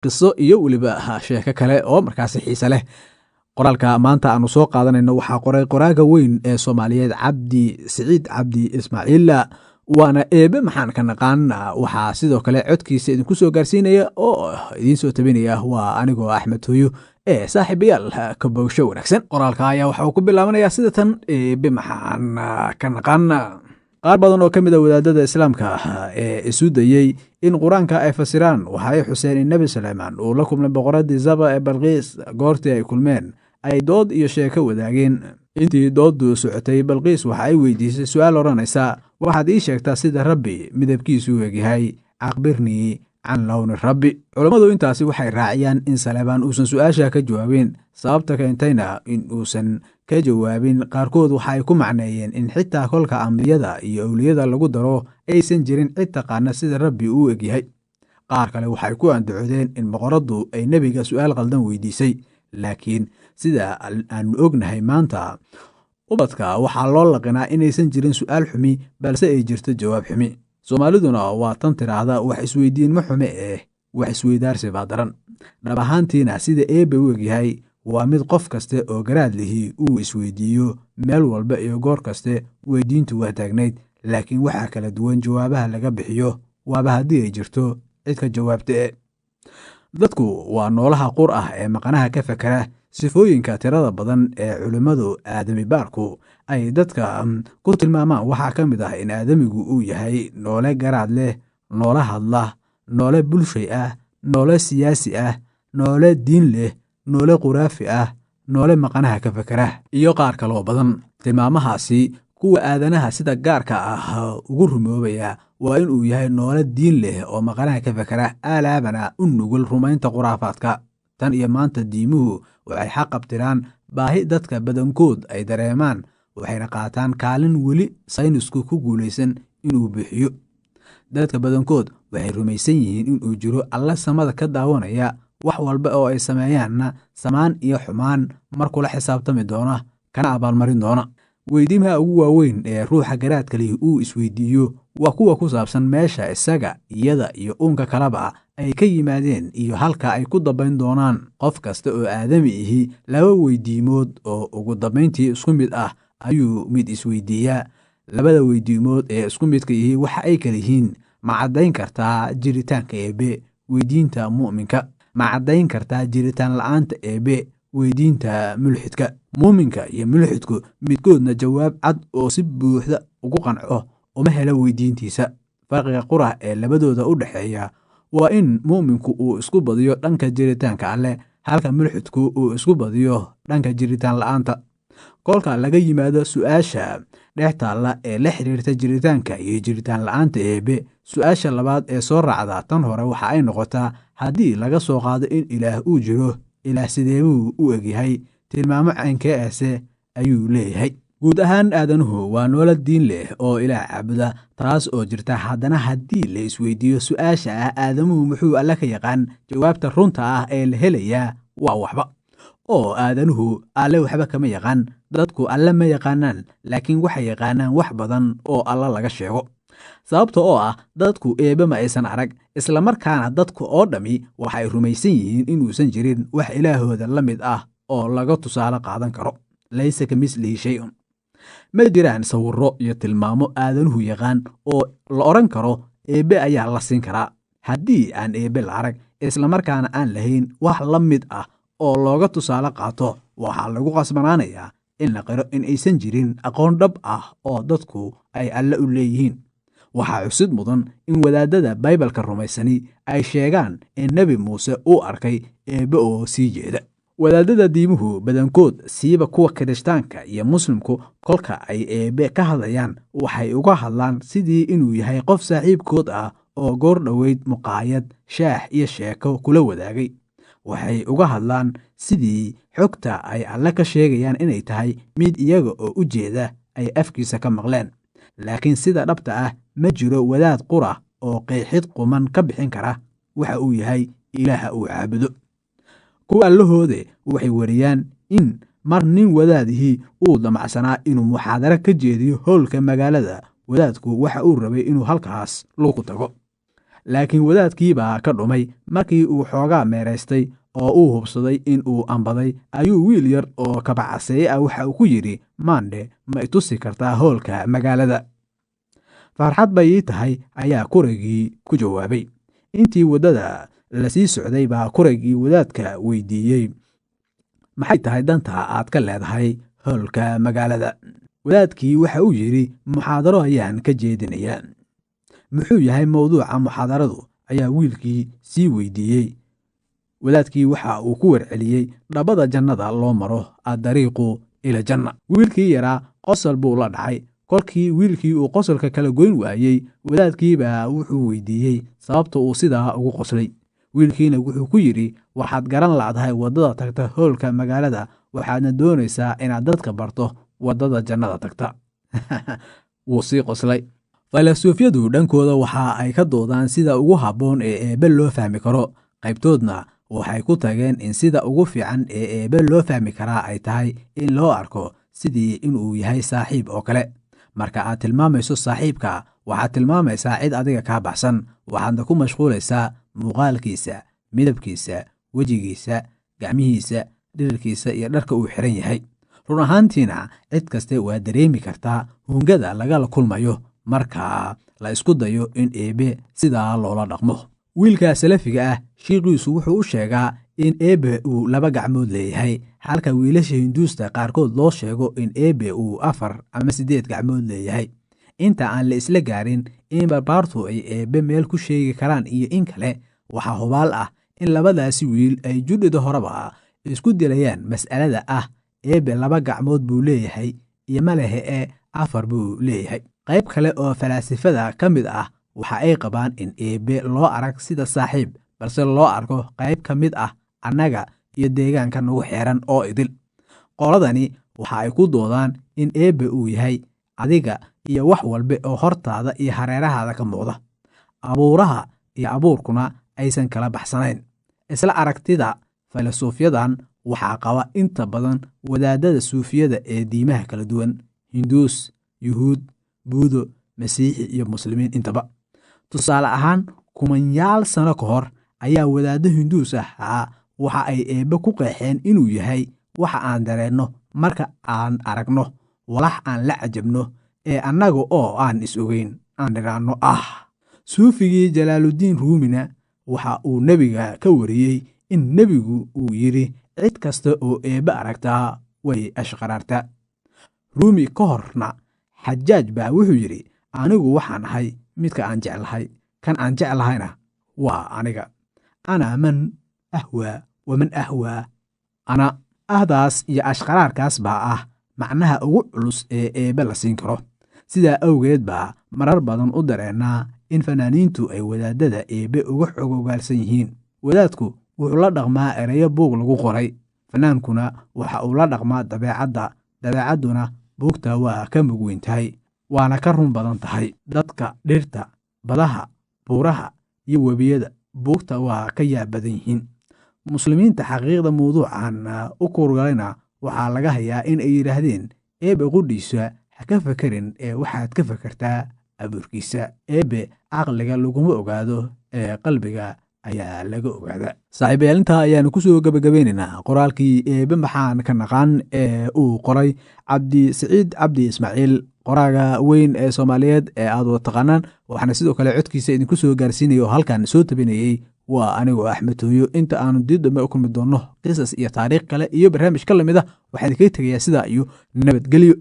Qiso iyo weliba sheeko kale oo markaasi xiise leh. Qoraalka maanta aanu soo qaadanayno waxaa qoray qoraaga weyn ee Soomaaliyeed Cabdi Siciid Cabdi Ismaaciil, waana Eebe Maxaan Ka Naqaan. Waxaa sidoo kale codkiisa idinku soo gaarsiinaya oo idiin soo tabinaya waa anigoo Axmed Hooyo ee saaxiibayaal, ka bogsho wanaagsan. Qoraalka ayaa waxa uu ku bilaabanayaa sida tan: Eebe Maxaan Ka Naqaan. Qaar badan oo ka mid a wadaadada Islaamka ee isu dayey in Qur-aanka ay fasiraan waxa ay xuseen in Nebi Suleymaan uu la kulmay boqoradii Zaba ee Balqiis. Goortii ay kulmeen ay dood iyo sheeko wadaageen. Intii dooddu socotay, Balqiis waxa ay weydiisay su-aal odhanaysa: "Waxaad ii sheegtaa sida Rabbi midabkiisu u egyahay, aqbirnii can lowni rabbi." Culammadu intaasi waxay raaciyaan in Saleebaan uusan su-aasha ka jawaabin. Sababta keentayna in uusan ka jawaabin qaarkood waxa ay ku macneeyeen in xitaa kolka ambiyada iyo owliyada lagu daro aysan jirin cid taqaana sida Rabbi uu egyahay. Qaar kale waxay ku andacoodeen in boqoraddu ay nebiga su-aal qaldan weydiisay, laakiin sida aanu ognahay maanta ubadka waxaa loo laqinaa inaysan jirin su-aal xumi, balse ay jirto jawaab xumi. Soomaaliduna waa tan tiraahda: "Wax isweydiin ma xume eh, wax isweydaarsi baa daran." Dhab ahaantiina sida Eebe u egyahay waa mid qof kaste oo garaad lihi uu isweydiiyo meel walba iyo goor kaste. Weydiintu waa taagnayd, laakiin waxaa kala duwan jawaabaha laga bixiyo, waaba haddii ay jirto cid ka jawaabta e. Dadku waa noolaha qur ah ee maqanaha ka fakera. Sifooyinka tirada badan ee culimmadu aadami baarku ay dadka ku tilmaamaan waxaa ka mid ah in aadamigu uu yahay noole garaad leh, noole hadla, noole bulshay ah, noole siyaasi ah, noole diin leh, noole khuraafi ah, noole maqanaha ka fakera iyo qaar kaloo badan. Tilmaamahaasi kuwa aadanaha sida gaarka ah ugu rumoobaya waa inuu yahay noole diin leh oo maqanaha ka fakera, aalaabana u nugul rumaynta khuraafaadka. Tan iyo maanta diimuhu waxay xaqabtiraan baahi dadka badankood ay dareemaan, waxayna qaataan kaalin weli saynisku ku guulaysan inuu buuxiyo. Dadka badankood waxay rumaysan yihiin inuu jiro Alla samada ka daawanaya wax walba oo ay sameeyaanna samaan iyo xumaan mar kula xisaabtami doona kana abaalmarin doona. Weydiimaha ugu waaweyn ee ruuxa garaadka lihi uu isweydiiyo waa kuwa ku saabsan meesha isaga, iyada iyo uunka kaleba ay ka yimaadeen iyo halka ay ku dambayn doonaan. Qof kasta oo aadami ihi laba weydiimood oo ugu dambayntii isku mid ah ayuu mid isweydiiyaa. Labada weydiimood ee isku midka ihi waxa ay kala yihiin: ma caddayn kartaa jiritaanka Eebe? Weydiinta mu'minka. Ma caddayn kartaa jiritaan la-aanta Eebe? Weydiinta mulxidka. Muuminka iyo mulxidku midkoodna jawaab cad oo si buuxda ugu qanco uma helo weydiintiisa. Farqiga qura ee labadooda u dhexeeya waa in mu'minku uu isku badiyo dhanka jiritaanka Alleh, halka mulxidku uu isku badiyo dhanka jiritaan la-aanta. Kolka laga yimaado su-aasha dhex taalla ee la xiriirta jiritaanka iyo jiritaan la-aanta Eebe, su-aasha labaad ee soo raacda tan hore waxa ay noqotaa: haddii laga soo qaado in Ilaah uu jiro, Ilaah sideebuu u egyahay? Tilmaamo caynkee ase ayuu leeyahay? Guud ahaan aadanuhu waa noolo diin leh oo Ilaah caabuda. Taas oo jirta haddana haddii la isweydiiyo su-aasha ah aadamuhu muxuu Alle ka yaqaan, jawaabta runta ah ee la helayaa waa waxba, oo aadanuhu Alle waxba kama yaqaan. Dadku Alle ma yaqaanaan, laakiin waxay yaqaanaan wax badan oo Alle laga sheego, sababta oo ah dadku Eebe ma aysan arag, islamarkaana dadku oo dhammi waxay rumaysan yihiin inuusan jirin wax Ilaahooda la mid ah oo laga tusaale qaadan karo. Laysa ka mislihi shay-un. Ma jiraan sawirro iyo tilmaamo aadanuhu yaqaan oo la odhan karo Eebbe ayaa la siin karaa. Haddii aan Eebbe la arag, islamarkaana aan lahayn wax la mid ah oo looga tusaale qaato, waxaa lagu qasbanaanayaa in la qiro in aysan jirin aqoon dhab ah oo dadku ay Alle u leeyihiin. Waxaa xusid mudan in wadaadada Baybalka rumaysani ay sheegaan in Nebi Muuse uu arkay Eebbe oo sii jeeda. Wadaadada diimuhu badankood, siiba kuwa Kirishtaanka iyo Muslimku, kolka ay Eebbe ka hadlayaan waxay uga hadlaan sidii inuu yahay qof saaxiibkood ah oo goor dhoweyd muqaayad shaax iyo sheeko kula wadaagay. Waxay uga hadlaan sidii xogta ay Alle ka sheegayaan inay tahay mid iyaga oo u jeeda ay afkiisa ka maqleen, laakiin sida dhabta ah ma jiro wadaad qura oo qeexid quman ka bixin kara waxa uu yahay Ilaaha uu caabudo. Kuwa allahoode waxay wariyaan in mar nin wadaadihii uu damacsanaa inuu muxaadaro ka jeediyo howlka magaalada. Wadaadku waxa uu rabay inuu halkaas lagu tago. Laakiin wadaadkiibaa ka dhumay. Markii uu xoogaa meeraystay oo uu hubsaday in uu ambaday, ayuu wiil yar oo kabacaseeye ah waxa uu ku yidhi, "Maandhe, ma itusi kartaa hoolka magaalada?" "Farxad bay ii tahay," ayaa kuraygii ku jawaabay. Intii waddada lasii socday baa kuraygii wadaadka weydiiyey, "Maxay tahay danta aad ka leedahay hoolka magaalada?" Wadaadkii waxa uu yidhi, "Muxaadaro ayaan ka jeedinayaa." "Muxuu yahay mowduuca muxaadaradu?" ayaa wiilkii sii weydiiyey. Wadaadkii waxa uu ku warceliyey, "Dhabada jannada loo maro, addariiqu ila janna." Wiilkii yaraa qosol buu la dhacay. Kolkii wiilkii uu qosolka kala goyn waayey, wadaadkiibaa wuxuu weydiiyey sababta uu sidaa ugu qoslay. Wiilkiina wuxuu ku yidhi, "Waxaad garan la'dahay waddada tagta hoolka magaalada, waxaadna doonaysaa inaad dadka barto waddada jannada tagta." Wuu sii qoslay. Faylasuufyadu dhankooda waxa ay ka doodaan sida ugu habboon ee Eebbe loo fahmi karo. Qaybtoodna waxay ku tageen in sida ugu fiican ee Eebbe loo fahmi karaa ay tahay in loo arko sidii inuu yahay saaxiib oo kale. Marka aad tilmaamayso saaxiibka, waxaad tilmaamaysaa cid adiga kaa baxsan, waxaadna ku mashquulaysaa muuqaalkiisa, midabkiisa, wejigiisa, gacmihiisa, dhirirkiisa iyo dharka uu xiran yahay. Run ahaantiina cid kaste waa dareemi kartaa hungada lagala kulmayo marka la isku dayo in Eebe sidaa loola dhaqmo. Wiilka salafiga ah shiiqiisu wuxuu u sheegaa in Eebe uu 2 gacmood leeyahay, halka wiilasha Hinduusta qaarkood loo sheego in Eebe uu 4 ama 8 gacmood leeyahay. Inta aan la isla gaarin in barbaartu ay Eebe meel ku sheegi karaan iyo in kale, waxaa hubaal ah in labadaasi wiil ay judhida horeba isku dilayaan mas'alada ah Eebe 2 gacmood buu leeyahay iyo malehe ee 4 buu leeyahay. Qayb kale oo falaasifada ka mid ah waxa ay qabaan in Eebe loo arag sida saaxiib, balse loo arko qayb ka mid ah annaga iyo deegaanka nagu xeeran oo idil. Qoladani waxa ay ku doodaan in Eebe uu yahay adiga iyo wax walba oo hortaada iyo hareerahaada ka muuqda, abuuraha iyo abuurkuna aysan kala baxsanayn. Isla aragtida faylasuufyadan waxaa qaba inta badan wadaadada suufiyada ee diimaha kala duwan, Hinduus, Yuhuud, Buudo, Masiixi iyo Muslimiin intaba. Tusaale ahaan, kumanyaal sano ka hor ayaa wadaaddo Hinduus ahaa waxa ay Eebbe ku qeexeen inuu yahay waxa aan dareenno marka aan aragno walax aan la cajabno ee annaga oo aan is ogeyn aan dhiraanno ah. Suufigii Jalaaludiin Ruumina waxa uu nebiga ka wariyey in nebigu uu yidhi, "Cid kasta oo Eebbe aragtaa way ashqaraartaa." Ruumi ka horna Xajaaj baa wuxuu yidhi, "Anigu waxaan ahay midka aan jeclahay, kan aan jeclahayna waa aniga. Ana man ahwaa waman ahwaa ana." Ahdaas iyo ashqaraarkaas baa ah macnaha ugu culus ee Eebbe la siin karo. Sidaa awgeed baa marar badan u dareennaa in fanaaniintu ay wadaadada Eebbe uga xogogaalsan yihiin. Wadaadku wuxuu la dhaqmaa erayo buug lagu qoray, fanaankuna waxa uu la dhaqmaa dabeecadda, dabeecadduna buugta waa ka mug weyn tahay, waana ka run badan tahay. Dadka, dhirta, badaha, buuraha iyo webiyada buugta waa ka yaab badan yihiin. Muslimiinta xaqiiqda mawduucan u kuurgalayna waxaa laga hayaa in ay yidhaahdeen, Eebbe qudhiisa ha ka fekerin ee waxaad ka fekertaa abuurkiisa. Eebbe caqliga laguma ogaado ee qalbiga ayaa laga ogaada. Saaxiibayaal, intaa ayaanu kusoo gabagabeynaynaa qoraalkii Eebbe maxaan ka naqaan ee uu qoray Cabdi Siciid Cabdi Ismaaciil, qoraaga weyn ee Soomaaliyeed ee aad wada taqaanaan. Waxaana sidoo kale codkiisa idinku soo gaarsiinaya oo halkan soo tabinayey waa anigoo Axmed Tooyo. Inta aanu dib dambe u kulmi doonno qisas iyo taariikh kale iyo barnaamij ka lamid ah, waxaan idinkaga tegayaa sidaa iyo nabadgelyo.